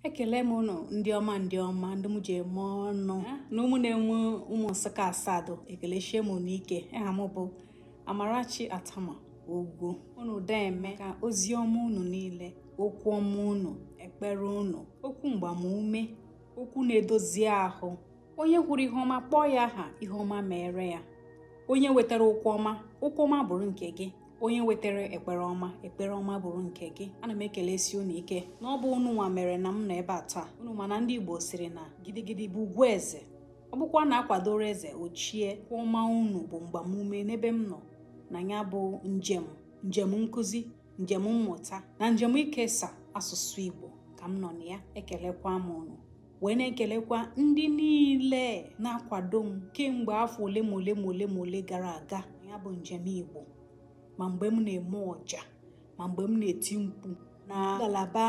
Ekele m unu, ndị ọma, ndị ọma, ndị m ji eme ọnụ na ụmụ na-enwe ụmụ Nsụka asado. Ekelechie m unu ike. Aha m bụ Amarachi Atama Ugwu. Unu deme ka ozi ọma unu niile, okwu ọma unu, ekpere unu, okwu mgbamume, okwu na-edozi ahụ. Onye hụrụ ihe ọma, kpọọ ya aha, ihe ọma mere ya. Onye wetara okwu ọma, okwu ọma bụrụ nke gị. Onye wetara ekpere ọma, ekpere ọma bụrụ nke gị. Ana m ekelesi unu ike na ọ bụ unu nwa mere na m nọ ebe a taa. Unu mana ndị Igbo siri na gidigidi bụ ugwu eze, ọ bụkwa na akwadoro eze ochie. Okwu ọma unu bụ mgbamume n'ebe m nọ na ya bụ njem, njem nkụzi, njem mmụta na njem ikesa asụsụ Igbo ka m nọ na ya. Ekelekwa m unu, wee na-ekelekwa ndị niile na-akwado m kemgbe afọ ole ma ole ma ole ma ole gara aga ya bụ njem Igbo, ma mgbe m na-eme ọja, ma mgbe m na-eti mkpu na ngalaba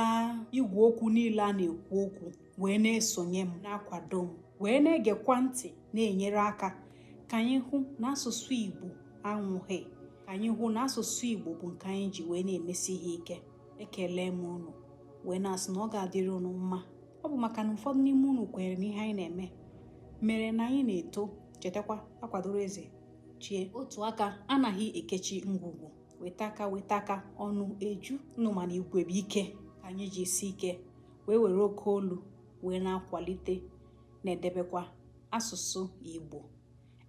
igwe okwu niile a na-ekwu okwu, wee na-esonye m, na-akwado m, wee na-egekwa ntị, na-enyere aka ka anyị hụ na asụsụ Igbo anwụghị, ka anyị hụ na asụsụ Igbo bụ nke anyị ji wee na-emesi ihe ike. Ekele m unu, wee na-asị na ọ ga-adịrị unu mma. Ọ bụ maka na ụfọdụ n'ime unu kwenyere n'ihe anyị na-eme mere na anyị na-eto. Chetakwa, akwadoro eze chie, otu aka anaghị ekechi ngwugwu. Weta aka, weta aka, ọnụ eju nnụ. Mana igwe bụ ike, ka anyị ji isi ike wee were oke olu wee na-akwalite, na-edebekwa asụsụ Igbo.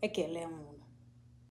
Ekele m unu.